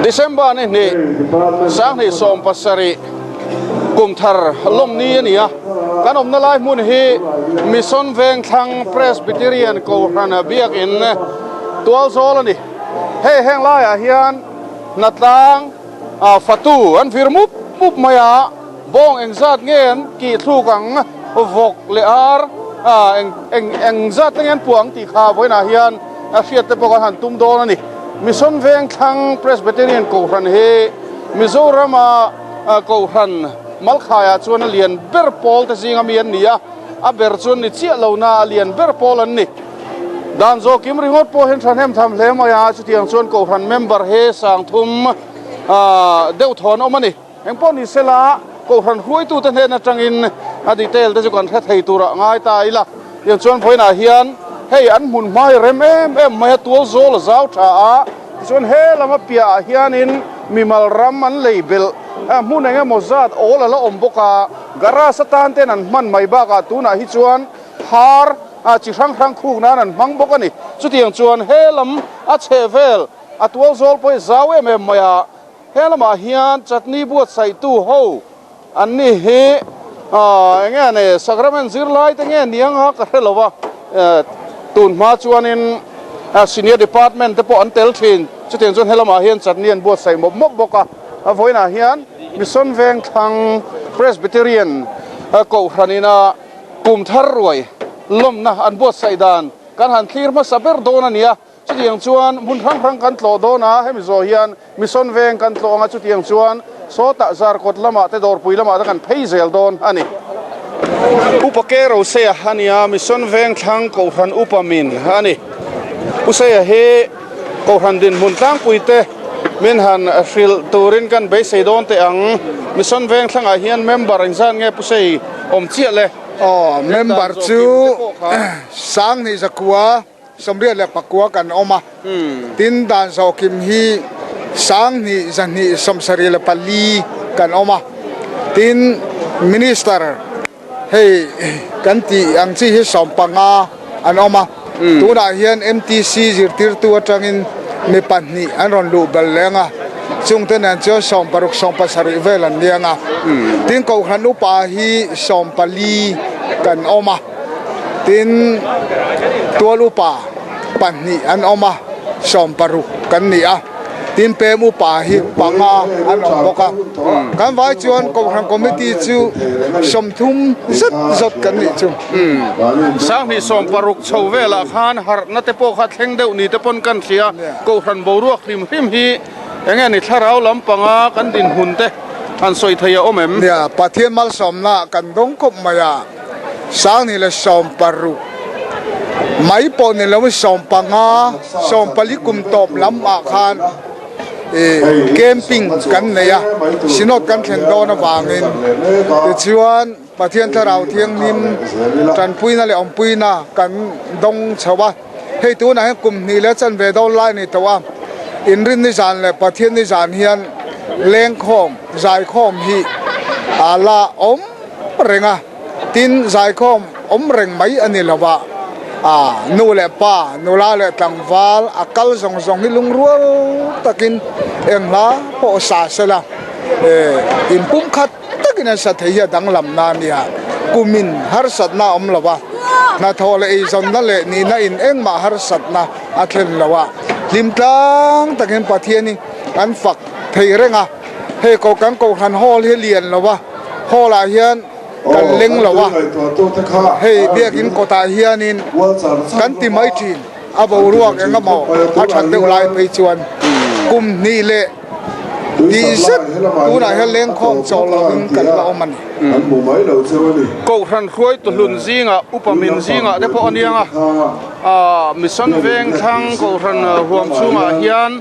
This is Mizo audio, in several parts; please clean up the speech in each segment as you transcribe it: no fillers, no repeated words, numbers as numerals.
December ni hnih sanghnih 70 kum thar lawmni a ni a, kan awmna lai hmun hi Mission Vengthlang Presbyterian Kohhran Biakin tualzawl a ni. Hei heng laiah hian hnatlang fatu an vir mup mup mai a, bawng engzat nge an kih thluk ang, vawk leh ar eng engzat te nge an puah ang tih kha vawiinah hian a hriat te pawh kan han tum dawn a ni. Mission Vengthlang Presbyterian Kohhran hi Mizorama Kohhran Malkhaiah chuan a lian ber pawl te zinga mi an ni a, a ber chuan ni chiah lo na a lian ber pawl an ni. Dan zawh kim ringawt pawh hian thahnem tham hle mai a, chutiang chuan Kohhran member hi sangthum deuh thaw an awm a ni. Engpawh ni sela, Kohhran hruaitute hnen atangin a detail te chu kan hre thei turah ngai ta ila. Tiang chuan vawiinah hian hei an hmun hma hi rem em em mai a, tual zawl a zau tha a, tichuan he lam a piahah hianin mimal ram an lei belh hmun eng emaw zat awl a la awm bawk a, garage atan ten an hman mai bakah tunah hi chuan phar chi hrang hrang khuk nan an hmang bawk a ni. Chutiang chuan he lam a chheh vel a tual zawl pawh hi zau em em mai a, he lamah hian chutney buatsaihtu ho An ni hi eng nge ni Sacrament zirlai te nge ni anga ka hre lo va, tun hma chuanin Senior Department te pawh an tel thin. Chutiang chuan helamah hian chutney an buatsaih mawp mawp bawk a. A vawiinah hian Mission Vengthlang Presbyterian Kohhranina kum thar ruai lawmna an buatsaih dan kan han thlir hmasa ber dawn a ni a. Chutiang chuan hmun hrang hrang kan tlawh dawn a, hemi zawh hian Mission Veng kan tlawh ang a, chutiang chuan sawtah Zarkawt lamah te Dawrpui lamah te kan phei zel dawn a ni. Upa Ke Roseia a ni a, Mission Veng thlang Kohhran Upa min a ni. Pu Seia hi Kohhran dinhmun tlangpui te min han hrilh turin kan beisei dawn teh ang. Mission Veng thlangah hian member engzat nge Pu Sei awm chiah le? Aw, member chu 2100. 84 kan awm a, tin dan zawhkim hi 2274 kan awm a, tin Minister hei kan tih ang chi hi 15 an awm a, tunah hian MTC zirtirtu atangin mi pahnih an rawn luh bel leng a, chungte nen chuan 60 70 vel an liang a, tin Kohhran upa hi 14 kan awm a. Tin, tual upa pahnih an awm a, 60 kan ni a. Tin, pem upa hi panga an awm bawk a. Kan vai chuan Kohhran Committee chu 30 zet zawt kan nih chu. 2060 chho velah khan harhna te pawh kha thleng deuh ni te pawn kan hria. Kohhran boruak hrim hrim hi eng nge ni thlarau lampanga kan dinhmun te han sawi thei a awm em? Nia, Pathian malsawmna kan dawng khawp mai a. 2060 mai pawh ni lo 15 14 kum tawp lam ah khan camping kan nei a synod kan thlen dawn avangin tichuan Pathian Thlarau Thianghlim tanpuina leh awmpuina kan dawng chho a hei tunah hian kum hnih leh chanve dawn lai a ni tawh a inrinni zan leh Pathianni zan hian lengkhawm zaikhawm hi a la awm reng a, tin zaikhawm awm reng mai a ni lo a, ah nu leh pa, nula leh tlangval a kal zawng zawng hi lungrual takin eng hla pawh sa se la, eh inpum khat takin an sa thei hi a danglam na a nia, kumin harsatna a awm lo a, hnathawh leh eizawnna leh nihna in engmah harsatna a thlen lo a, hlim tlang takin Pathian hi an fak thei reng a. Hei ko kan Kohhran hall hi lian lo a, hall ah hian kan leng lo a, hei biakin kawtah hianin kan ti mai thin a boruak eng emaw a that deuh lai phei chuan kum hnih leh tih zet tunah hian lengkhawm chawl lovin kan la awm a ni. Kohhran hruaitu hlun zingah upa min zingah te pawh a niang a, Mission Vengthlang Kohhran huam chhungah hian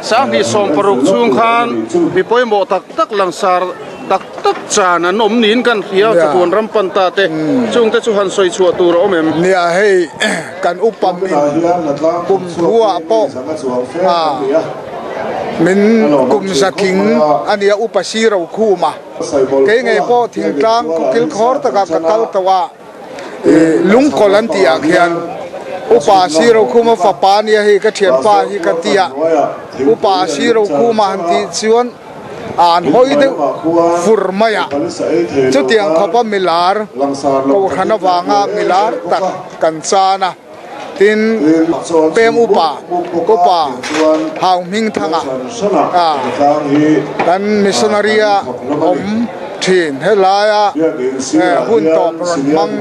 2016 chhung khan mi pawimawh tak tak langsar tak tak chan an awm niin kan hria chatuan ram pan ta te chungte chu han sawi chhuah tur a awm em? Nia hei kan upa min kum thuah pawh min kum zatling a nia upa siro khum a kei ngei pawh thingtlang khawkil khawr takah ka kal tawh a. Lungkawl an tih ah khian Upa Sirokhuma fapa a nia hei ka thianpa hi ka ti a, Upa Sirokhuma han tih chuan an hawi deuh fur mai a, chutiang khawpa milar kohhran avanga milar tak kan chan a. Tin, pem upa, upa Hau Hmingthanga kan missionary a awm thin. Helaia hun tawp rawn hmang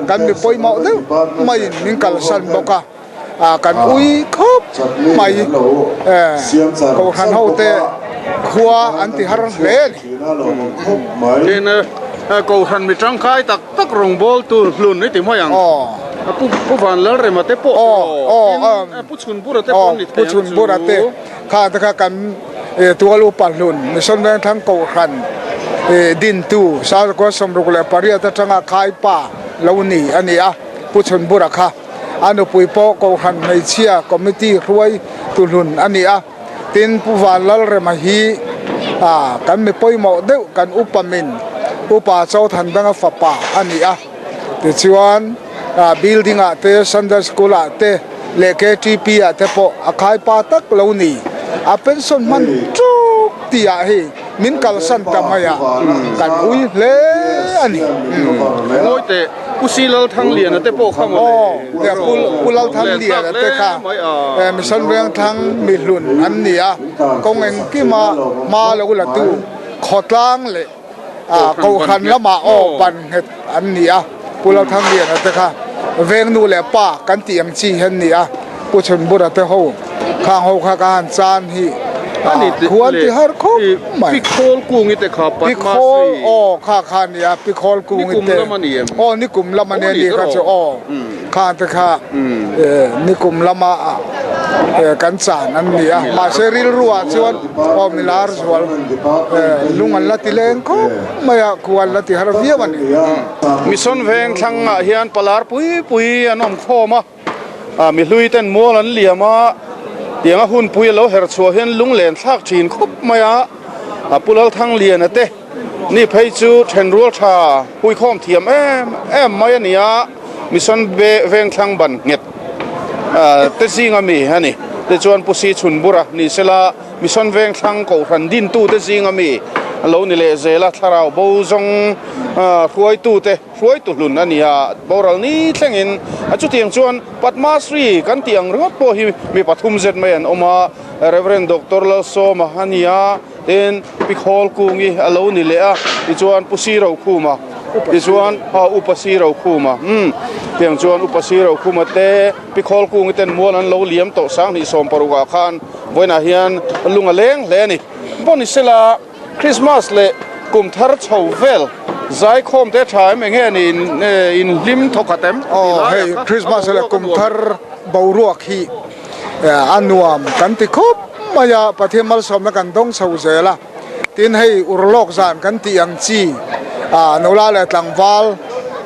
kan mi pawimawh deuh maiin min kalsan bawk a, kan ui khawp mai. Kohhran hote khua an ti har hle a ni. Tin, Kohhran mi tangkai tak tak rawngbawltu hlun i ti mai ang. Pu Pu Vanlalrema te pawh tiraw? Tin, Pu Chhunbura te pawh an ni thei ang chu. Pu Chhunbura te kha te kha kan tual upa hlun Mission Vengthlang Kohhran dintu Sazakua 68 atanga Khaipa lo ni a ni a, Pu Chhunbura kha a nupui pawh Kohhran hmeichhia committee hruaitu hlun a ni a. Tin, Pu Vanlalrema hi kan mi pawimawh deuh kan upa min Upa Chothandanga fapa a ni a. Tichuan, building ah te, Sunday School ah te leh KTP ah te pawh a khaipa tak lo ni. A pension hman tuk tih ah hei min kalsan ta mai a, kan ui hle a ni. Ngawi teh, Pu Si Lalthangliana te pawh kha mawle. Aw, nia Pu Pu Lalthangliana te kha Mission Vengthlang mihlun an ni a, kawng engkima hma lo la tu khawtlang leh Kohhran lamah aw ban nghet an ni a, Pu Lalthangliana te kha veng nu leh pa kan tih ang chi hi an ni a, Pu Chhunbura te ho khang ho kha ka han chan hi khuan ti har khawp mai. Pikhawl kungi te kha Padma Shri. Pikhawl aw kha kha a ni a, Pikhawl kungi te. Nikum lam a ni em? Aw nikum lam a ni a ni kha chu aw khang te kha nikum lama kan chan an ni a, mahse rilru ah chuan aw milar zual lung an la ti leng khawp mai a, khu an la ti har viau a ni. Mission veng thlangah hian palar pui pui an awm khawm a. Mi hlui ten mual an liam a, tianga hunpui a lo her chhuah hian lunglen thlak thin khawp mai a, a Pu Lalthangliana te ni phei chu thenrual tha huikhawm thiam em em mai a ni a, Mission Vengthlang ban nghet te zinga mi a ni. Tichuan Pu Si Chhunbura ni sela Mission Vengthlang Kohhran dintute zinga mi a lo ni leh zel a, thlarau bo zawng hruaitute Hruaitu hlun a ni a, boral ni thlengin a chutiang chuan Padma Shri kan tih ang ringawt pawh hi mi pathum zet mai an awm a, Rev. Doctor Lalsawma a ni a, tin Pi Khawlkungi a lo ni leh a, tichuan Pu Sirokhuma, tichuan Upa Sirokhuma, umm tiang chuan Upa Sirokhuma te Pi Khawlkungi ten mual an lo liam tawh 2016 ah khan vawiinah hian lung a leng hle a ni. Bawnisela. Christmas leh kum thar chho vel zaikhawm te tha em enge ni in hlim thawkhat em? Aw hei Christmas leh kum thar boruak hi a nuam kan ti khawp mai a, Pathian malsawmna kan dawng chho zel a, tin hei urlawk zan kan tih ang chi nula leh tlangval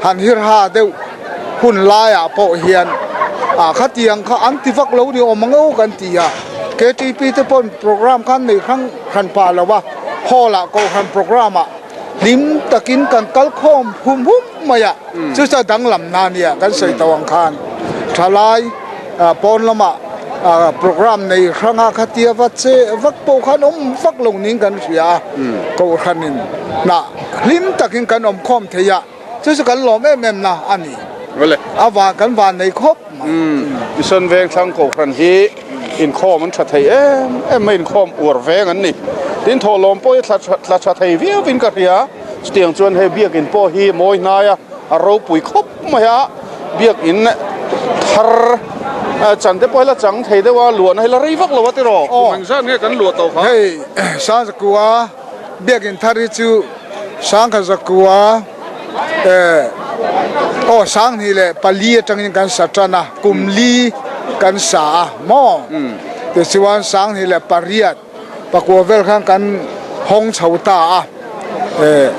han hirha deuh hun laiah pawh hian khatiang kha an ti vak lo ni awm ang aw kan ti a, KTP te pawhin program khan nei hrang hran pah lo a, hall ah kohhran program ah hlim takin kan kal khawm hum hum mai a, chu chu a danglam na nia kan sawi tawh ang khan thalai pawn lamah program nei hranga khatia va che vak pawh khan awm vak lo niin kan hria a, kohhranin hnah hlim takin kan awm khawm thei a. Chu chu kan lawm em em na a ni. A van kan van nei khawp mai. Mission Vengthlang Kohhran hi inkhawm an tha thei em em mai, inkhawm uar veng an ni. Tin thawhlawm pawh hi tla tha thei viau in ka hria. Chutiang chuan hei biakin pawh hi mawi hnai a, a ropui khawp mai a. Biakin thar chan te pawh hi la chang thei deuh a, luahna hi la rei vak lo a tiraw? Kum engzat nge kan luah tawh kha? Hei Sangzakua biakin thar hi chu Sangkhat zakua eh aw 2004 atangin kan sa tan a, kum li kan sa a maw? Tichuan 2008 pakua vel khan kan hawng chho ta a, eh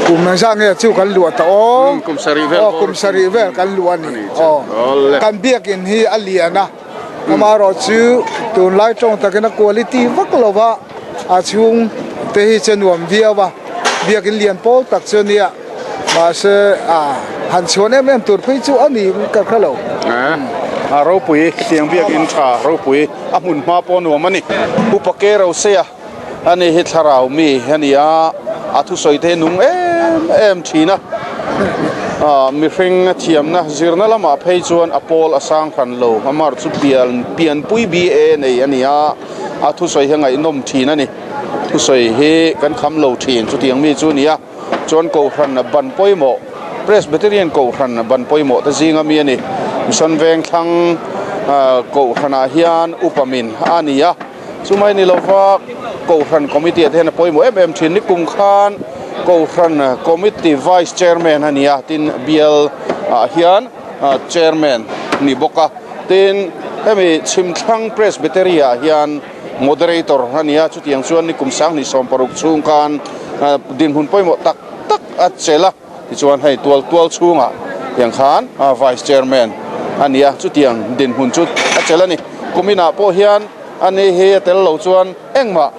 kum engzah nge chu kan luah ta aw? Aw kum sarih vel kan luah a ni aw. Kan biakin hi a lian a, amaherawhchu tunlai tawng takin a quality vak lo va. A chhung te hi che nuam viau a, biakin lian pawl tak chu a nia, mahse a han chhuan em em tur phei chu a ni ka hre lo. A ropui hetiang biakin tha ropui a hmun hma pawh nuam a ni. Upa Ke Rosea a ni hi thlarau mi a ni a, a thusawi te hi nung em em thin a. Ahh mihring thiamna zirna lamah phei chuan a pawl a sang hran lo, amar chu pian pianpui BA nei a ni a, a thusawi hi a ngaihnawm thin a ni. Thusawi hi kan kham lo thin chutiang mi chu a ni a. Chuan Kohhran ban pawimawh, Presbyterian Kohhran ban pawimawh te zinga mi a ni. Mission Vengthlang Kohhranah hian upa min a ni a, chumai ni lova Kohhran Committee ah te hian a pawimawh em em thin. Nikum khan Kohhran Committee Vice Chairman a ni a, tin bial ah hian Chairman ni bawk a. Tin hemi Chhimthlang Presbytery ah hian Moderator a ni a, chutiang chuan nikum 2060 chhung khan dinhmun pawimawh tak tak a chelh a, tichuan hei tual tual chhungah tiang khan Vice Chairman a ni a, chutiang dinhmun chu a chelh a ni. Kuminah pawh hian a ni hi a tel lo chuan engmah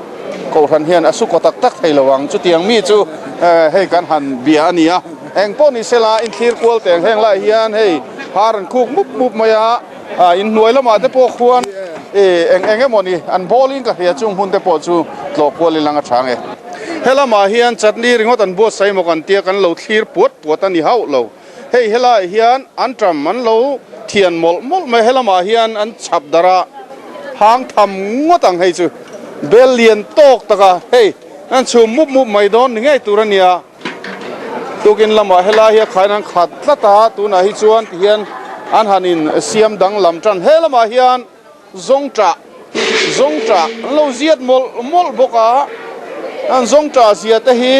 Kohhran hian a sukaw tak tak thei lo ang, chutiang mi chu hei kan han bia a ni a, eng pawh ni sela inthlir kual teng heng lai hian hei har an khuk mup mup mai a. Ah inhnuai lamah te pawh khuan ih eng eng emaw ni an ball in ka hria chung hmun te pawh chu tlawh kual in lang a chang e. Helamah hian chutney ringawt an buatsaih maw kan tia kan lo thlir puat puat a ni hauh lo. Hei helaiah hian an ṭam an lo thian mawlh mawlh mai helamah hian an chhap darh a hang tham ngawt ang hei chu bel lian tawk tak a hei an chhum mup mup mai dawn ni ngei tur a nia. Tukin lamah helai hi a khain an khat tlat a, tunah hi chuan tihian an han in siam danglam tan. He lamah hian zawngṭah zawngṭah an lo ziat mawlh mawlh bawk a, an zawngṭah zia te hi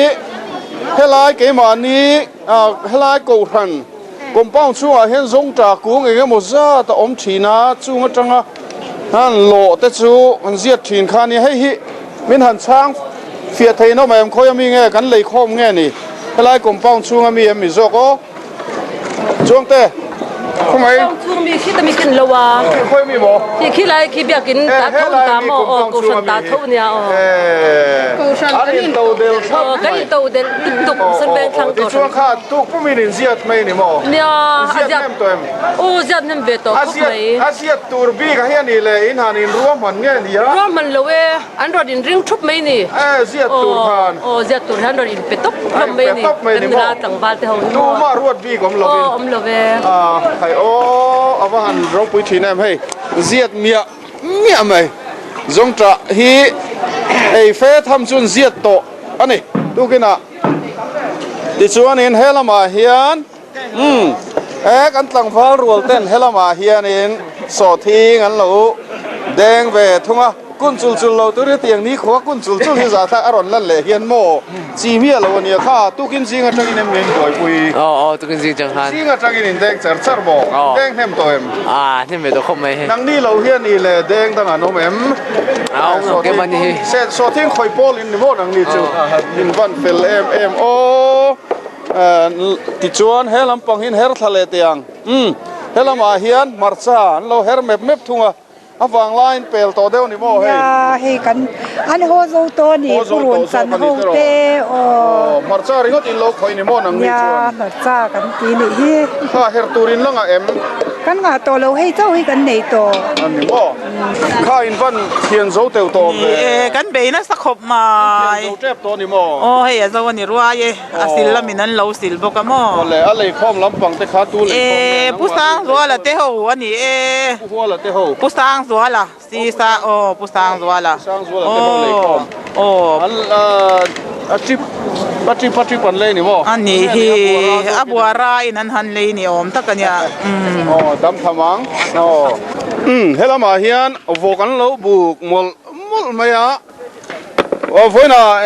helai keimahni ah helai kohhran compound chhungah hian zawngṭah kung eng emaw zat a awm thin a, chung atanga an lawh te chu an ziat thin kha a nia. Hei hi Min han chhang fiah thei nawm em? Khawi ami nge kan lei khawm nge ni? Helai compound chhung ami em mi zawk aw? Chuangte, khawmai. Compound chhung mi khi ta mi kin lo a. Khawi mi maw? Khi khi lai khi biakin ta tho ta maw aw kohhran ta tho nia aw. Kohhran kan in to del thlap mai. Kan in to del lutuk Mission Vengthlang kohhran. Tichuan kha tuk pumin in ziat mai ni maw? Nia, a ziat hnem tawh em? U ziat hnem ve tawh khawp mai. A ziat tur bik a hian i le in han in ruahman nge nia? Ruahman lo e. An rawn in ring thup mai ni. E, ziat tur khan. Aw, ziat tur hian rawn in pe tawp hlawm mai ni. Kan nula tlangval te ho hi maw. Tumah ruat bik awm lovin. Aw, awm lo ve. A, hei aw, a va han ropui thin em hei. Ziat miah miah mai. Zawngṭah hi ei fe tham chuan ziat tawh a ni. Tukinah tichuanin he lamah hian Umm, e kan tlangval rual ten helamah hianin sawhthing an lo deng ve thung a, kun chul chul lo tur hi tiang ni khua kun chul chul hi zahthlak a rawn lan leh hian maw chi miah lo ania kha tukin zing atangin em min buaipui. Aw aw tukin zing atang khan. Zing atangin in deng char char maw? Aw. Deng hnem tawh em? Ah hnem ve tawh khawp mai hei. Nangni lo hian i leh deng dang an awm em? A awm lo ke mani hi. Sawhthing khawi pawl in ni maw nangni chu? In van fel em em aw. Tichuan he lampang hi her thla leh teh ang. Umm, he lamah hian hmarcha an lo her mep mep thung a, a vang laiin pel tawh deuh a ni maw hei? Nia, hei kan an haw zo tawh a ni, purun chan ho te aw. Aw, hmarcha ringawt in lo khawih ni maw nang ni chuan? Nia, hmarcha kan ti nih hi. Kha her tur in la ngah em? Kan ngah tawh lo, hei chauh hi kan nei tawh. A ni maw? Kha in van thian zo teuh tawh ve. Ni e, kan bei nasa khawp mai. Thian zo tep tawh a ni maw? Aw, hei a zo a ni ruai e. A sil lamin an lo sil bawk a maw? Awle, a leikhawm lampang te kha tu leikhawm nge? E, Pu Sangzuala te ho a ni e. Pu Huala te ho. Pu Sangzuala, si sa, aw Pu Sangzuala. Pu Sangzuala te ho leikhawm. Aw. An, a trip, a trip a trip an lei ni maw? A ni hi, a buara in an han lei ni awm tak a nia. Aw, dam tham ang. Aw. Umm, helamah hian vawk an lo buk mawlh mawlh mai a. Aw vawiinah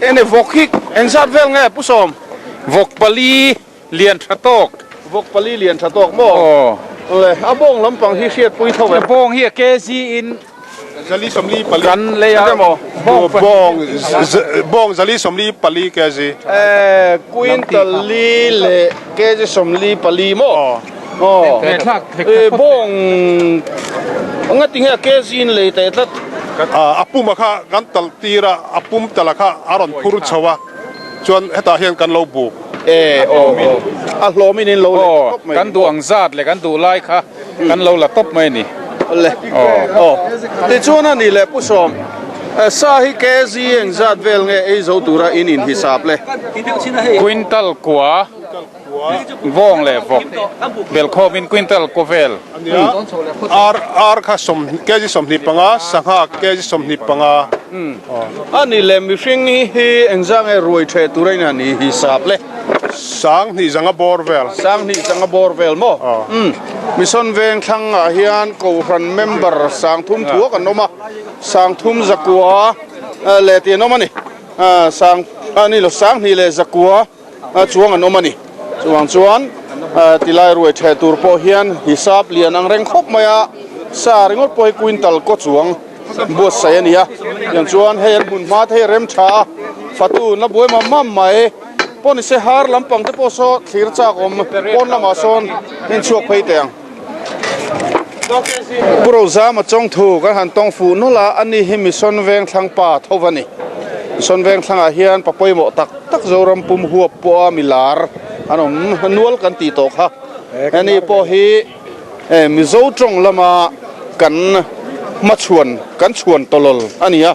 eng nge vawk hi eng zat vel nge Pu Sawm? Vawk pali lian tha tawk. Vawk pali lian tha tawk maw? Aw. Le a bawng lampang hi hriatpui tho em? A bawng hi a kg in Zali sawmli pali. Kan lei a. Bawng bawng bawng zali sawmli pali kg. Eh quintal li leh kg 44 maw? Aw. Eh bawng ngati nge a kg in lei teh tlat. A pum a kha kan talh tir a, a pum talh a kha a rawn phur chho a, chuan hetah hian kan lo buk. Eh aw aw a hlawm in in lo leh khawp mai. Kan duh ang zat leh kan duh lai kha. kan lo la tawp mai a ni. Le. Aw. Tichuan a ni leh Pu Sawm, sa hi kg engzat vel nge ei zo tura in inhisap le? Quintal kua vawng leh vawk belkhawmin quintal kua vel. Ar ar kha kg 25, sangha kg 25. A ni leh mihring hi engzat nge ruai theh tura in han inhisap le? 2000 zanga bawr vel. 2000 zanga bawr vel maw? Umm. Mission veng thlangah hian Kohhran member 3000 thuak an awm a, 3000 zakua leh tih an awm a ni. Sang a ni lo, 2000 leh zakua chuang an awm a ni. Chuvang chuan tilai ruai theh tur pawh hian hisap lian ang reng khawp mai a, sa ringawt pawh hi quintal kaw chuang buatsaih a ni a. Tiang chuan hei an hmun hma te hi rem tha a, fatu na buai mam mam mai. Pawh ni se har lampang te pawh saw thlir chak awm pawn lamah sawn in chhuak phei teh ang. Pu Rozama Chawngthu kan han tawng fuh nawlh a, ani hi Mission Vengthlang pa tho va ni. Mission Vengthlangah hian pa pawimawh tak tak Zoram pum huap pawha mi lar an awm nual kan tih tawh kha. Ani pawh hi Mizo tawng lama kan hmachhuan kan chhuan tawlawl a ni a.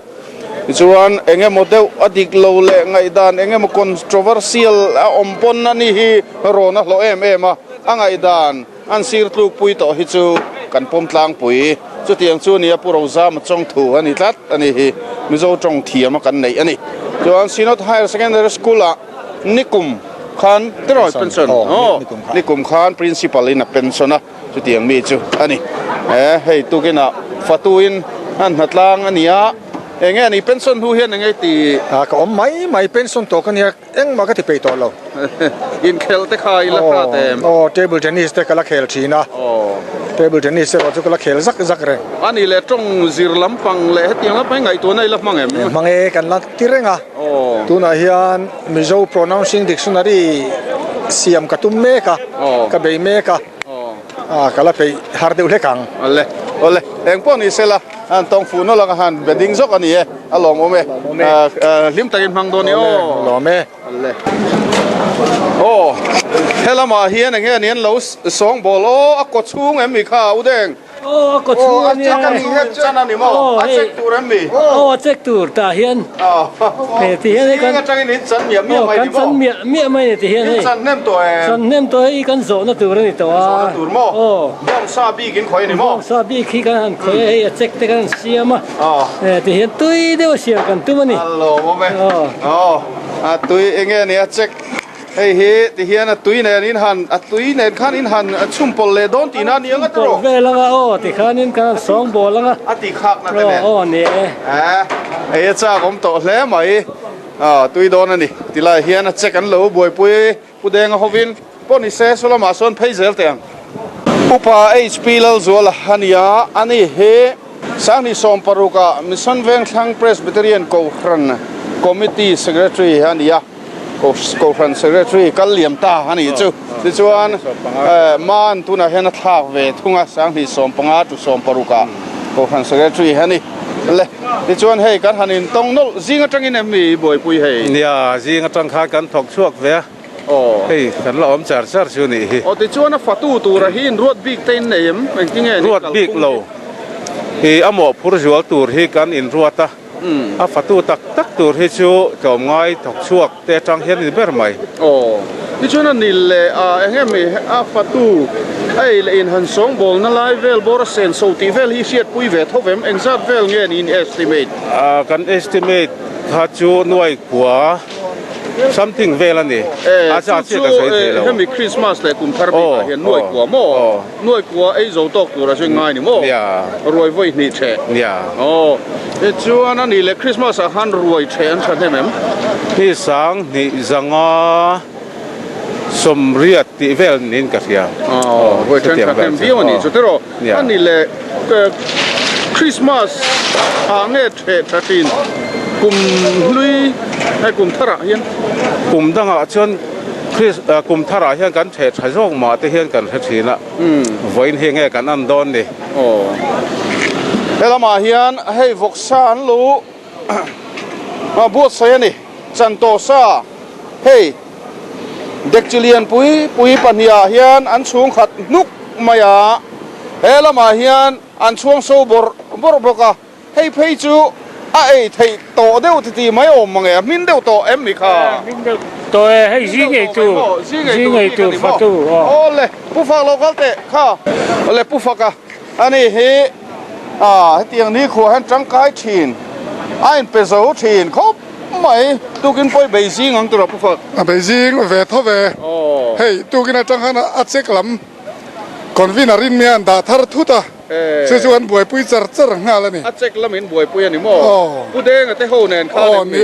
Tichuan eng emaw deuh a dik lo leh ngaihdan eng emaw controversial a awm pawn ani hi rawn a hlawh em em a, a ngaihdan an sir tlukpui tawh hi chu kan pawm tlangpui. Chutiang chu nia Pu Rozama Chawngthu a ni tlat a ni hi Mizo tawng thiam a kan neih a ni. Chuan Synod Higher Secondary School ah nikum khan tirawi pension aw nikum khan principal in a pension a. Chutiang mi chu a ni. E, hei tukinah fatuin an hnatlang a ni a, eng nge ni pension hnu hian eng nge ti? A, ka awm mai mai, pension tawh ka nia, engmah ka ti peih tawh lo. Inkhelh te kha i la hrat em? Aw, table tennis te ka la khel thin a. Aw. Table tennis erawh chu ka la khel zak zak reng. A nih leh tawng zir lampang leh hetiang lampang hi ngaihtuahna i la hmang em? Hmang e, kan la ti reng a. Aw. Tunah hian Mizo Pronouncing Dictionary siam ka tum mek a, ka bei mek a. Ah, ka la peih har deuh hlek ang. Awle, awle, eng pawh ni sela, an tawng fuh nawlh ang a han be ding zawk a ni e, a lawmawm e. Hlim takin hmang dawn i aw. Lawm e. Awle. Aw, helamah hian eng nge ni an lo sawngbawl aw, a kaw chhung em mi kha u deng. Aw, a kaw chhung a nia. Aw, a chan a ni maw? A check tur em mi? Aw, a check tur tah hian. Aw, ti hian hei kan. Zing atangin in chan miah miah mai ni maw? Kan chan miah miah mai ni ti hian hei. In chan hnem tawh em? Chan hnem tawh hei kan zawhna tur a ni tawh a. Zawhna tur maw? Aw. Bawngsa bik in khawih a ni maw? Bawngsa bik hi kan han khawih a hei a check te kan han siam a. Aw. Ti hian tui deuh a siam kan tum a ni. A lawmawm e. Aw. Aw, a tui enge ni a check. Hei hi ti hian a tui nen in han a tui nen khan in han chhum pawlh leh dawn tihna a ni ang a tiraw? Pawlh vel anga aw ti khanin kan han sawng bawl anga. A tih khakna te nen. Aw aw ni e. Eh hei a chak awm tawh hle mai. Aw tui dawn a ni. Tilai hian a check an lo buaipui Pu Denga hovin pawh ni se saw lamah sawn phei zel teh ang. Upa HP Lalzuala a ni a, ani hi 2016 ah Mission Vengthlang Presbyterian Kohhran Committee Secretary a ni a. Kohhran Secretary kal liam ta a nih chu. Tichuan Man tunah hian a thlak ve thung a, 2015 to 16 ah Kohhran Secretary a ni. Le, tichuan hei kan han intawng nawlh zing atangin em mi buaipui hei? Nia, zing atang khan kan thawk chhuak ve a, hei kan la awm char char chu nih hi. Aw, tichuan a fatu tura hi inruat bik te in nei em? Engtin nge ni Ruat bik lo. I a mawhphur zual tur hi kan inruat a. A fatu tak tak tur hi chu tlawmngai thawk chhuak te atang hian a ni ber mai. Aw, tichuan a nil leh a eng em a fatu a ei leh in han sawngbawlna lai vel bawr a senso tih vel hi hriatpui ve tho vem, engzat vel nge niin estimate? A, kan estimate kha chu nuai khua something vel a ni. E, chu chu hemi Christmas leh kum thar bikah hian nuai khua maw? Nuai kua ei zo tawk tur a zui ngai ni maw? Ruai vawi hnih theh. Aw. Tichuan a nih leh Christmas ah khan ruai theh an tha hnem em? Hi 2000 80 tih vel niin ka hria. Aw, ruai theh an tha hnem viau a nih chu tiraw? A nih leh Christmas ah nge theh tha thin kum hlui hei kum tharah hian? Kum dangah chuan Kum tharah hian kan theh tha zawk mah te hian kan hre thin a, vawiin hi nge kan an dawn ni? Aw. Helamah hian hei vawksa an lo buatsaih a ni, Chantawh sa hei dekchi lian pui pui pahnihah hian an chhungkhat hnuk mai a. He lamah hian an chhuang so bawrh bawrh bawk a, hei phei chu a ei theih tawh deuh ti ti mai awm mang e, a hmin deuh tawh em ni kha? Hmin deuh tawh e, hei zing ei tu, zing ei tu fatu aw. Awle, Pu Fak lo kal teh kha. Awle Pu Faka ani hi ah hetiang nikhua hian tangkai thin a inpe zo thin khawp mai, tukin pawh i bei zing ang tura Pu Fak. A bei zing ve tho ve, hei tukin atang khan a check lam. Convener in mian dah thar thut a, chu chu an buaipui char char nghal a ni. A check lamin buaipui a ni maw? Pu Denga te ho nen khan em ni?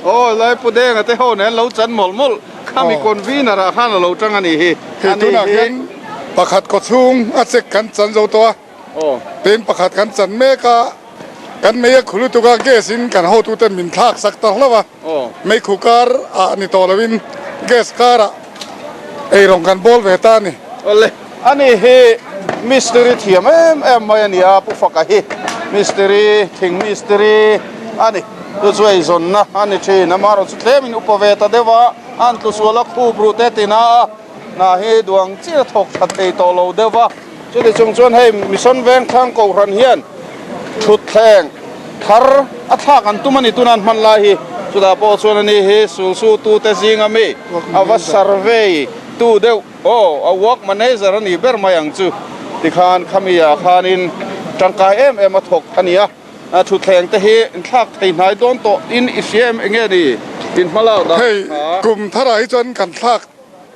Aw lai Pu Denga te ho nen lo chan mawlh mawlh khami convener ah khan a lo tang a ni hi. Hei tunah hian pakhat kawchhung a check kan chan zo tawh a, tin pakhat kan chan mek a, kan mei a khu lutuk a, gas in kan hotuten min thlak sak ta hlauh a. Meikhu kar ah ni tawh loin gas kar ah eirawng kan bawl ve ta a ni. Awle, ani hi mistiri thiam em em mai a ni a, Pu Faka hi mistiri, thing mistiri a ni. Chu chu eizawnna a ni thin, amaherawhchu tlemin upa ve ta deuh a, an tlusual a khup ruh te tina a, hna hi duang chiah a thawk tha thei tawh lo deuh va. Chuti chung chuan hei Mission Vengthlang Kohhran hian thutthleng thar a thlak an tum a ni tuna an hman lai hi. Chutah pawh chuan ani hi sulsu tute zinga mi a va survey tu deuh aw a work manager a ni ber mai ang chu tikhan khami ah khanin tangkai em em a thawk a ni a. Thutthleng te hi thlak thei hnai dawn tawh in i hria em enge ni in hma lak dan Hei kha. kum tharah hi chuan kan thlak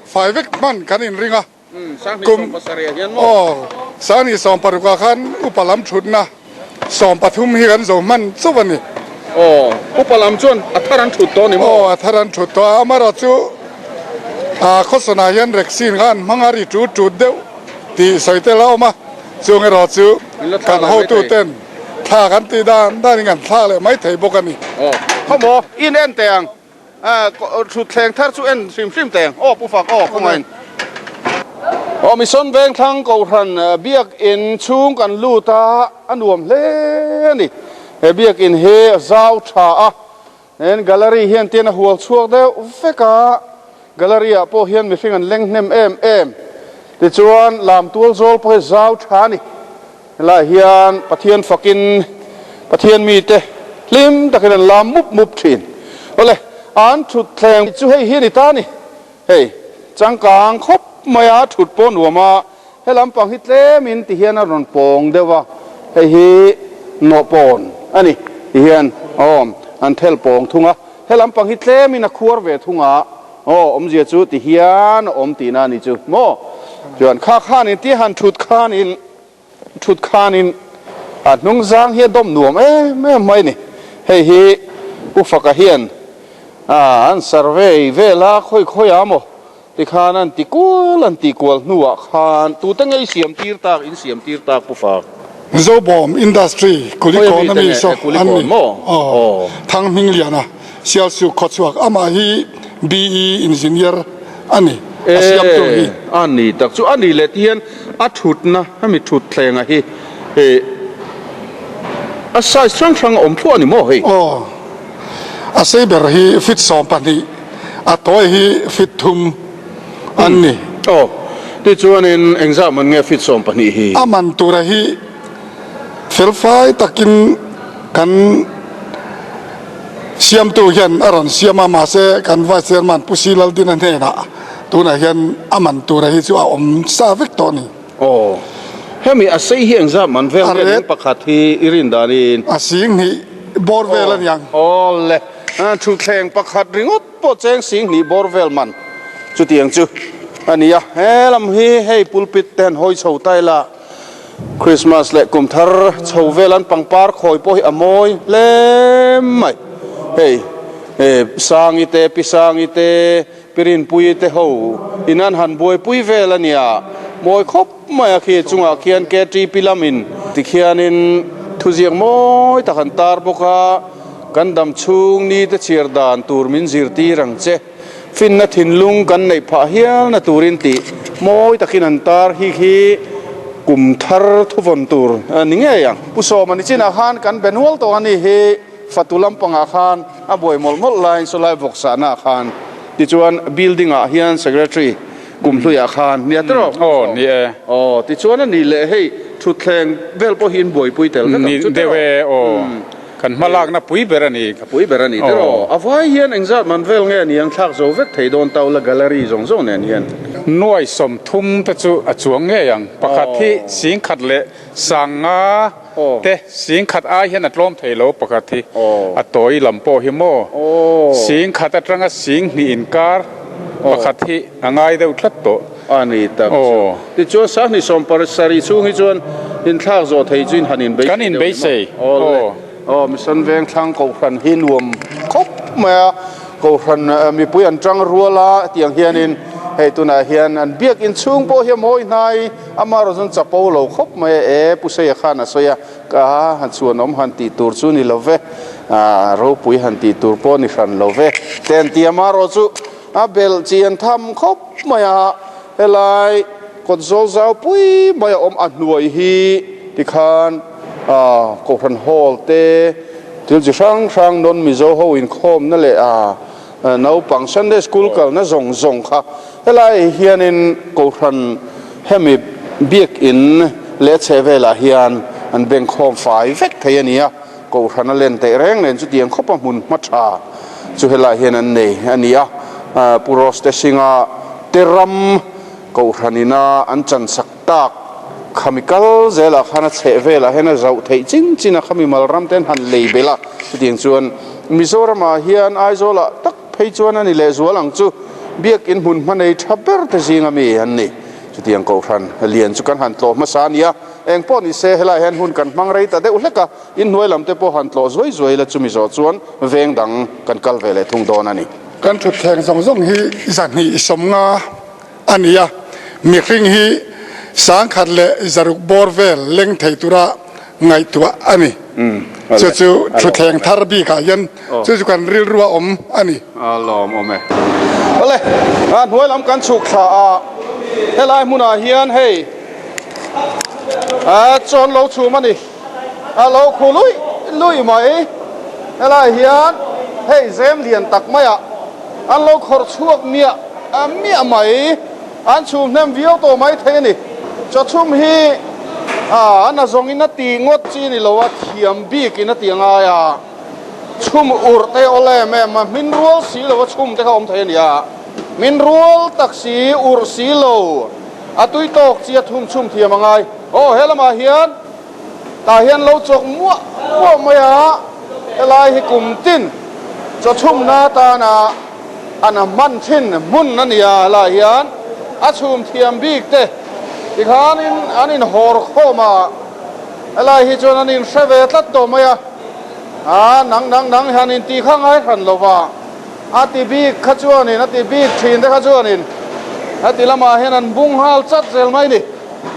fai vek hman kan inring a. Kum aw Sanghnih 16 ah khan upa lam thutna 13 hi kan zo hman chauh a ni. Aw upa lam chuan a thar an thut tawh a ni maw? Aw a thar an thut tawh a, amaherawhchu khawsawnah hian reksin kha an hmang a ri tut tut deuh tih sawi tel a awm a, chung erawh chu kan hotuten thla kan tih dan danin kan thlak leh mai thei bawk a ni. Aw khawmaw in en teh ang. Thutthleng thar chu en hrim hrim teh ang aw Pu Fak aw khawngain. Aw Mission Vengthlang Kohhran biakinn chhung kan lut a, a nuam hle a ni. He biakinn hi a zau tha a, hen gallery hian tian a hual chhuak deuh vek a, gallery ah pawh hian mihring an leng hnem em em. Tichuan lamtual zawl pawh hi zau tha a ni. Helaiah hian Pathian fakin Pathian mite hlim takin an lam mup mup thin. Awle, an thutthleng chu hei hi a ni ta a ni. Hei, changkang khawp maia thut pawh nuam a, he lampang hi tlemin ti hian a rawn pawng deuh a, hei hi nawhpawn a ni ti hian aw an thel pawng thung a, he lampang hi tlemin a khuar ve thung a, aw awmzia chu ti hian a awm tihna a ni chu maw? Chuan kha khanin tia han thut khanin Thut khanin a hnung zang hi a dawm nuam em em mai a ni. Hei hi Pu Faka hian an survey vel a khawi khawi a maw tikhan an ti kual an tih kual hnuah khan tute nge i siam tir tak in siam tir tak Pu Fak? Zobawm Industry Kulikawn a mi saw an ni. Aw Thanghmingliana Sialsuk khawchhuak amah hi BE Engineer a ni a siamtu hi. E a ni tak chu a ni leh ti hian a thutna hemi thutthlengah hi e a size hrang hrang a awm thluah a ni maw hei? Aw a sei ber hi feet 12 a tawi hi feet thum an ni. Aw tichuanin engzah man nge feet 12 hi? A man tura hi felfai takin kan. Siamtu hian a rawn siam a, mahse kan Vice Chairman Pu Si Laldina hnenah tunah hian a man tura hi chu a awm sa vek tawh a ni. Aw, hemi a sei hi engzat man vel nge ning pakhat hi i rin danin? A sing hnih bawr vel a niang. Aw le, thutthleng pakhat ringawt pawh cheng sing hnih bawr vel man chutiang chu a ni a. He lam hi hei pulpit te han hawi chho ta ila. Christmas leh kum thar chho vel an pangpar khawi pawh hi a mawi hle mai. Hei Sangi te, Pi Sangi te, Pi Rinpuii te ho in an han buaipui vel a nia. Mawi khawp mai a khi chungah khian KTP lamin tikhianin thuziak mawi tak an tar bawk a, kan dam chhung ni te chhiar dan tur min zirtir ang che. Finna thinlung kan neih phah hialna turin tih mawi takin an tar hi khi kum thar thuvawn tur a ni ngei ang. Pu Sawma ni chinah khan kan be nual tawh a ni hi fatu lampangah khan a buai mawlh mawlh laiin sawlai vawksahnaah khan tichuan building ah hian secretary Kum hluiah khan nia tiraw? Aw, ni e. Aw, tichuan a ni leh hei thutthleng vel pawh hi in buaipui tel vek ang chu tiraw? Ni deuh e, aw. Kan hmalakna pui ber a ni. A pui ber a ni tiraw? A vai hian engzat man vel nge ni ang thlak zo vek thei dawn taula gallery zawng zawng nen hian? Nuai 30 te chu a chuang ngei ang. Pakhat hi 10,000 leh 50 te 10,000 ai hian a tlawm thei lo pakhat hi. A tawi lam pawh hi maw? 10,000 atanga 2,000 inkar pakhat hi a ngai deuh tlat tawh. A ni tak chu. Tichuan 27 chhung hi chuan inthlak zawh thei chu in han inbeisei Kan inbeisei. Aw. Aw Mission Vengthlang Kohhran hi nuam khawp mai a, Kohhran mipui an tang rual a tiang hianin hei tunah hian an biakin chhung pawh hi a mawi hnai amaherawh chuan chapo lo khawp mai a, e Pu Seia khan a sawi a, ka han chhuanawm han tih tur chu ni lo ve, ropui han tih tur pawh ni hran lo ve te an ti amaherawh chu a belh chian tham khawp mai a, helai kawt zawl zau pui mai a awm a hnuai hi tikhan Kohhran Hall te thil chi hrang hrang non Mizo ho inkhawmna leh naupang Sunday School kalna zawng zawng kha helai hianin Kohhran hemi biakin leh a chheh velah hian an bengkhawm fai vek thei a ni a, Kohhran a len teh reng nen chutiang khawpa hmun hma tha chu helai hian an nei a ni a, Pu Roste Singha te ram Kohhran ina an chansak tak khami kal zelah khan a chheh velah hian a zauh theih chin chin a, khami mal ram te an han lei belh a, chutiang chuan Mizoramah hian Aizawlah tak phei chuan a ni lehzual ang chu biakin hmun hma nei tha ber te zinga mi an ni. Chutiang Kohhran lian chu kan han tlawh hmasa a ni a, eng pawh ni se helaiah hian hun kan hmang rei ta deuh hlek a, inhnuai lam te pawh han tlawh zuai zuai la chumi zawh chuan veng dang kan kal ve leh thung dawn a ni. Kan thutthleng zawng zawng hi 250 a ni a, mihring hi 1006 bawr vel leng thei tura ngaihtuah a ni. Chu chu thutthleng thar bikah hian chu chu kan rilru a awm a ni. A lawm awm e. Awle, a hnuai lam kan chhuk thla a, helai hmunah hian hei a chawn lo chhum a ni, a lo khu luih luih mai. Helai hian hei zem lian tak maiah an lo khawrh chhuak miah miah mai, an chhum hnem viau tawh mai thei a ni. Chawchhum hi a na zawngin a ti ngawt chi ni lo a, thiam bikin a ti a ngai a, chhum urh te awl em em a, hmin rual si lo a chhum te kha awm thei a ni a, hmin rual tak si urh si lo a tui tawk chi a thum chhum thiam a ngai. Aw he lamah hian Tah hian lo chawk muah muah mai a, helai hi kum tin chawchhumna atana an hman thin hmun a ni a, helai hian a chhum thiam bik te tikhanin an inhawr khawm a, helai hi chuan an inhre ve tlat tawh mai a, a nang nang nang hian inti kha ngai hran lo va, a ti bik kha chuanin a ti bik thin te kha chuanin heti lamah hian an bung nghal chat zel mai a ni.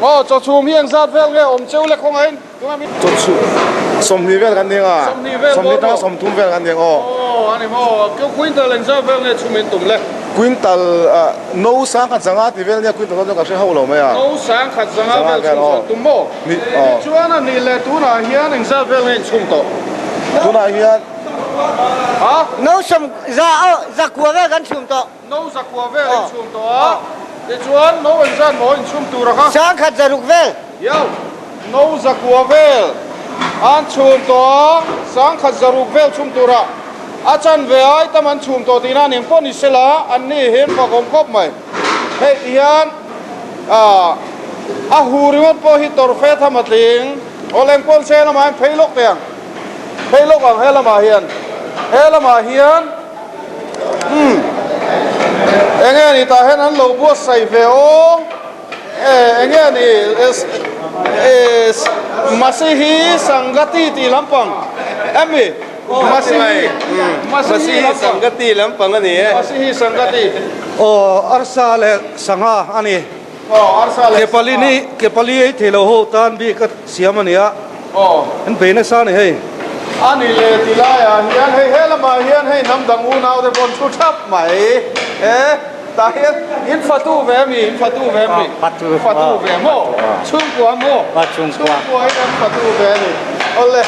Aw, chawchhum hi engzat vel nge awm cheu le khawngaih tunga min. Chawchhum 20 vel kan ning a, 20 tanga 30 vel kan ning aw. Aw, a ni maw, quintal engzat vel nge chhum in tum le? Quintal no 10,500 ti vel nia quintal dawn chu ka hre hauh lo mai a. No 10,500 vel chhum chuan tum maw? Tichuan a nih leh tunah hian engzat vel nge in chhum tawh? Tunah hian. Ha? No sawm za aw zakua vel kan chhum tawh. No zakua vel in chhum tawh a, tichuan no engzat maw in chhum tur a kha? 10,600 vel. Yo, no zakua vel an chhum tawh a, 10,600 vel chhum tur a, a chanve ai tam an chhum tawh tihna ning pawh ni sela, an ni hi an fakawm khawp mai. Hei ti hian a hu ringawt pawh hi tawrh fe tham a tling. Aw lengpawn se lamah hian phei lawk teh ang, phei lawk ang he lamah hian, he lamah hian. Umm enge ni tah hian an lo buatsaih ve aw e enge ni Masihi Sangati tih lampang emi Masihi Masihi Sangati lampang a ni e Masihi Sangati Aw arsa leh sangha a ni. Kepali ni kepali ei thei lo ho tan bik a siam a ni a, an bei nasa a ni hei. A ni le ti laiah hian hei he lamah hian hei hnam dang unau te pawh an thu thap mai e, tah hian in fatu ve a mi, in fatu ve a mi, fatu ve maw, chhungkua maw, chhungkua in an fatu ve a ni, awle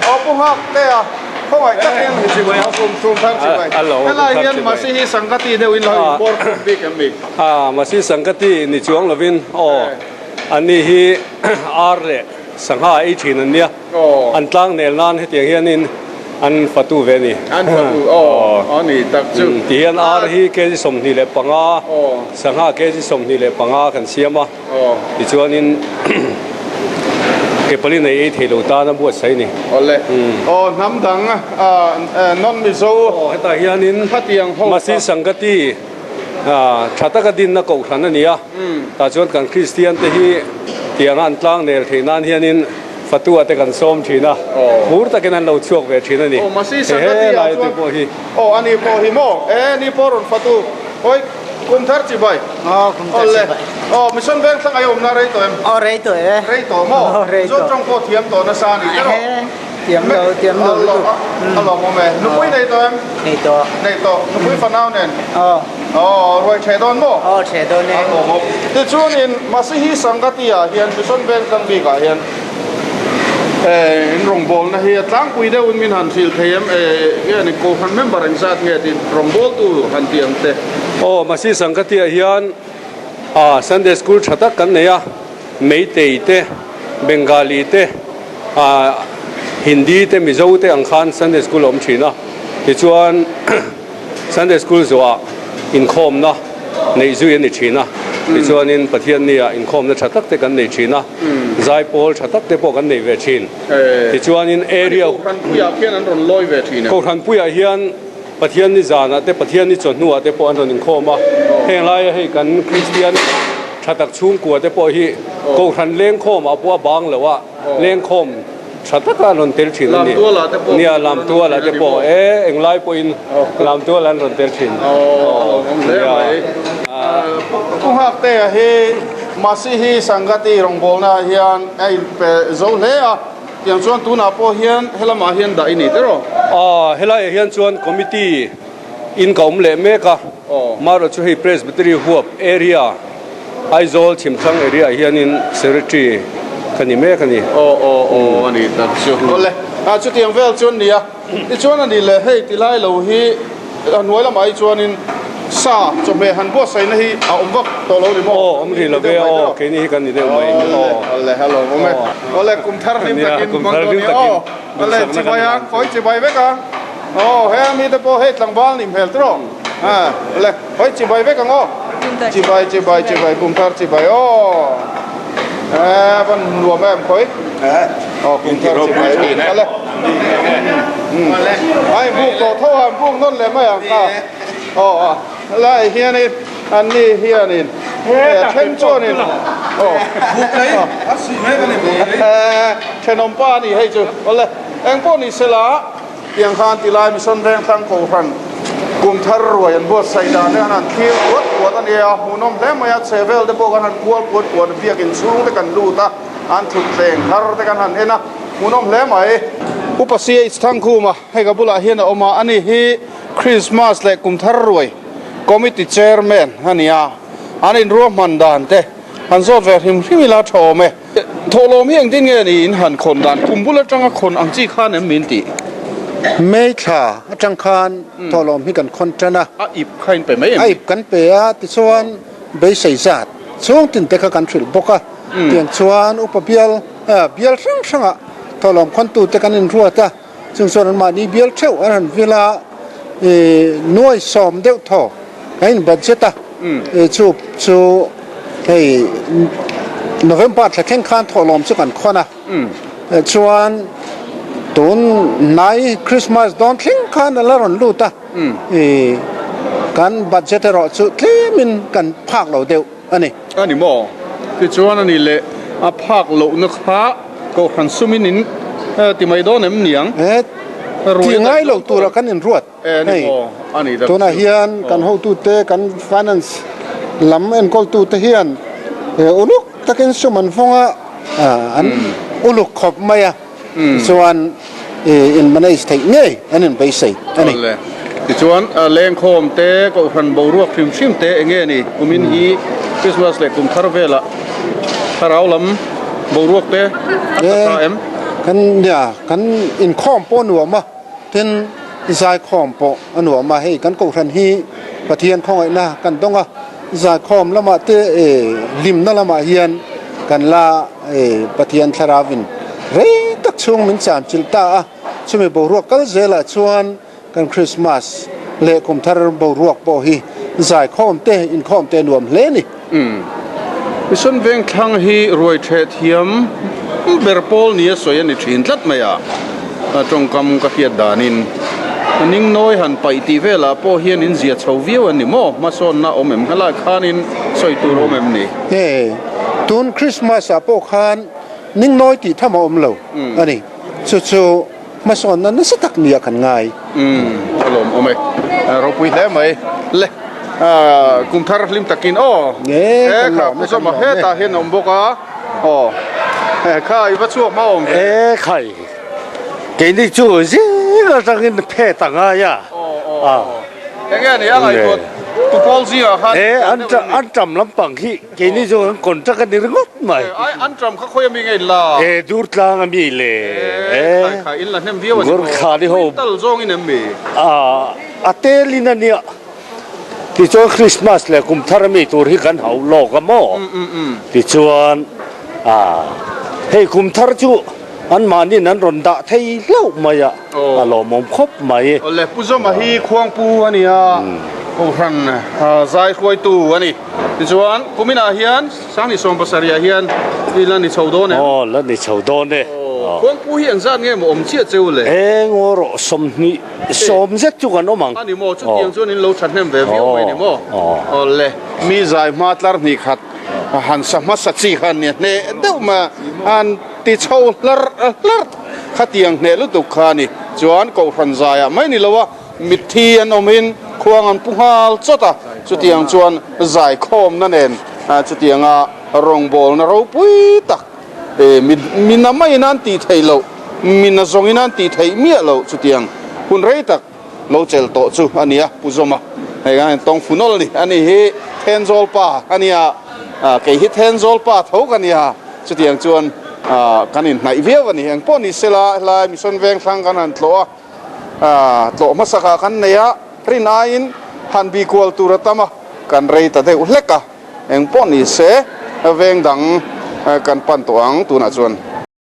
aw pu nghak te a. Khawngaih takin kum kum thar chibai. Helai hian Masihi Sangati deuh in lo inbawr khum bik em mi? A, Masihi Sangati ni chuang lovin aw, anni hi ar leh sangha ei thin an nia. An tlang nel nan hetiang hianin an fatu ve a ni. An fatu aw, a ni tak chu. Ti hian ar hi kg 25, sangha kg 25 kan siam a. Tichuanin ke pali nei ei thei lo tan a buatsaih a ni. Awle. Aw hnam dang non Mizo. Aw hetah hianin Masi Sangati tha taka dinna kohhran a ni a. Tah chuan kan Kristian te hi tianga an tlang nel theih nan hianin Fatua te kan sawm thin a. Hmur takin an lo chhuak ve thin a ni. Aw Masi Sangati ah chuan aw ani pawh hi maw? E ni pawh rawn Fatu. Hawi. Kum thar chi bai. Aw kum thar chi bai. Aw mission veng thlang ai awmna rei tawh em? Aw rei tawh e. Rei tawh maw? Aw rei tawh. Mizo tawng pawh thiam tawh nasa a ni tiraw? Ehe thiam lo thiam lo lutuk. A lawmawm e. Nupui nei tawh em? Nei tawh. Nei tawh. Nupui fanau nen? Aw. Aw ruai theh dawn maw? Aw theh dawn e. A lawmawm. Tichuanin Masihi Sangati ah hian mission veng thlang bik ah hian In rawngbawlna hi a tlangpui deuhin min han hrilh thei em? Nge ni Kohhran member engzat nge tih rawngbawltu han tih ang che. Aw, Masi Sangkatiah hian ah Sunday School tha tak kan nei a, Meitei te, Bengali te, ah Hindi te, Mizo te ang khan Sunday School a awm thin a. Tichuan Sunday School zawhah inkhawmna neih zui a ni thin a, tichuanin Pathiannia inkhawmna tha tak te kan nei thin a, zaipawl tha tak te pawh kan nei ve thin. Tichuanin area. Kohhranpuiah khian an rawn lawi ve thin em? Kohhranpuiah hian Pathianni zanah te, Pathianni chawhnuah te pawh an rawn inkhawm a, heng laia hei kan Kristian tha tak chhungkua te pawh hi Kohhran lengkhawmah pawh a bang lo a, Lengkhawm tha taka an rawn tel thin a ni. Nia, Lamtualah te pawh e, englai pawhin Lamtualah an rawn tel thin. Nia. Pu Nghaktea hi Masihi Sangati rawngbawlnaah hian a inpe zo hle a, tiang chuan tunah pawh hian helamah hian dah i ni tiraw? Aw, helaiah hian chuan committee in ka awm leh mek a, marawh chu hei Presbytery huap area Aizawl chhimthlang area ah hianin secretary ka ni mek a ni. Aw aw aw a ni tak chu. Awle, ah chutiang vel chu an ni a, tichuan a ni le hei ti lai lo hi a hnuai lamah hi chuanin sa chawhmeh han buatsaihna hi a awm vak tawh lo ni maw? Aw awm rih lo ve aw, keini hi kan ni deuh mai. Awle awle hello awm e. Awle kum thar hlim takin hmang dawn nia aw. Awle chibai ang, khawi chibai vek ang. Aw he ami te pawh hei tlangval nih hmel tiraw? Awle. Hoi chibai vek ang aw. Chibai chibai chibai kum thar chibai aw. Eh van nuam em khoi. Aw kum thar chibai ale. Ai buk to tho han buk non le mai ang kha. Aw a lai hian in an ni hian in then chuan in aw thenawm pa ani hei chu awle eng pawh ni sela Tiang khan tilai Mission Vengthlang Kohhran kum thar ruai an buatsaih dan te khan han thlir puat puat a nia, hmuhnawm hle mai a, chhe vel te pawh khan han kual puat puat a, biakin chhung te kan lut a, an thut tleng thar te kan han en a, hmuhnawm hle mai. Upa CH Thangkhuma hei ka bulah hian a awm a, ani hi Christmas leh kum thar ruai Committee Chairman a ni a, an inruahman dan te han zawt ve hrim hrim ila tha awm e. Thawhlawm hi engtin nge ni in han khawn dan? Kum bul atanga khawn ang chi khan em min tih? May thla atang khan thawhlawm hi kan khawn tan a. A ip kha in pe mai em? A ip kan pe a, tichuan beisei zat chhung tin te kha kan hrilh bawk a. Tiang chuan upa bial bial hrang hrangah thawhlawm khawntu te kan inruat a, chung chuan anmahni bial theuh an han vil a, nuai sawm deuh thaw kan in budget a. Chu chu hei November thla thleng khan thawhlawm chu kan khawn a, chuan tun hnai Christmas dawn thleng khan a la rawn lut a, kan budget erawh chu tlemin kan phak lo deuh a ni. A ni maw? Tichuan a ni leh a phak lohna kha Kohhran sumin in ti mai dawn em niang? Ti ngai lo tura kan inruat. Hei, tunah hian kan hotute, kan finance lam enkawltute hian uluk takin sum an vawng a, an uluk khawp mai a, tichuan in manage theih ngei an inbeisei a ni. Tichuan lengkhawm te, kohhran boruak hrim hrim te eng nge ni kumin hi Christmas leh kum thar velah thlarau lam boruak te a tha tha em? Kan, nia, kan inkhawm pawh nuam a. Tin, zaikhawm pawh a nuam a, hei kan kohhran hi Pathian khawngaihna kan dawng a, zaikhawm lamah te hlimna lamah hian kan la Pathian thlarauin rei tak chhung min chamchilh ta a, chumi boruak kal zelah chuan kan Krismas leh kumthar boruak pawh hi zaikhawm te inkhawm te a nuam hle a ni. Mission Vengthlang hi ruai theh thiam ber pawl nia sawi a ni thin tlat mai a, tawngkam ka hriat danin Ningnawi han paih tih velah pawh hian in zia chho viau a ni maw? Hmasawnna awm em? Helai khanin sawi tur awm em ni? He tun Christmas ah pawh khan Ningnawi tih tham a awm lo a ni. Chu chu Hmasawnna nasa tak nia kan ngai. Umm a lawm awm e. Ropui hle mai. Le kum thar hlim takin aw. E kha Pu Zawma hetah hian a awm bawk a. Aw kha i va chhuak hma awm ve. E khai keini chu zing atangin phet a ngai a. Aw aw. Enge a nih a ngaihtuah tu pawl zingah khan. E an tam lampang hi. Keini chu kan contract a ni ringawt mai. Ai an ṭam kha khawi ami nge in la? E Durtlang ami le. E khai khai in la hnem viau a ni maw? Gurkha ni ho. Tal zawng in em mi? A a tel in a nia. Tichuan Christmas leh kum thar ami tur hi kan hauh lawk a maw? Tichuan a hei kum thar chu anmahniin an rawn dah thei hlauh mai a. A lawmawm khawp mai. Awle Pu Zawma hi Khuangpu a ni a, Kohhran zai hruaitu a ni. Tichuan kuminah hian Sangni Sawmpasarih ah hian i la ni chho dawn em? Aw la ni chho dawn e. Khuangpu hi engzat nge maw awm chiah cheu le? Eng aw rawh 20 sawm zet chu kan awm ang. A ni maw? Chutiang chuan in lo thahnem ve viau mai ni maw? Awle mi zai hma tlar hnih khat han sa hmasa chi khan nia hneh deuh mai a, han ti chho hlarh hlarh. Khatiang hneh lutuk kha a ni. Chuan Kohhran zaiah mai ni lo a, mitthi an awmin khuang an pu nghal chawt a, chutiang chuan zaikhawmna nen chutianga rawngbawlna ropui tak mina maiin an tih theih loh, mina zawngin an tih theih miah loh chutiang hun rei tak lo chelh tawh chu a ni a, Pu Zawma hei khan tawng fu nawlh a ni. Ani hi Thenzawl pa a nia, kei hi Thenzawl pa tho ka nia, chutiang chuan kan inhnaih viau a ni. Eng pawh ni sela helai Mission Vengthlang kan han tlawh a, tlawh hmasakah kan nei a, rin aiin han bih kual tur a tam a, kan rei ta deuh hlek a. Eng pawh ni se veng dang kan pan tawh ang tunah chuan.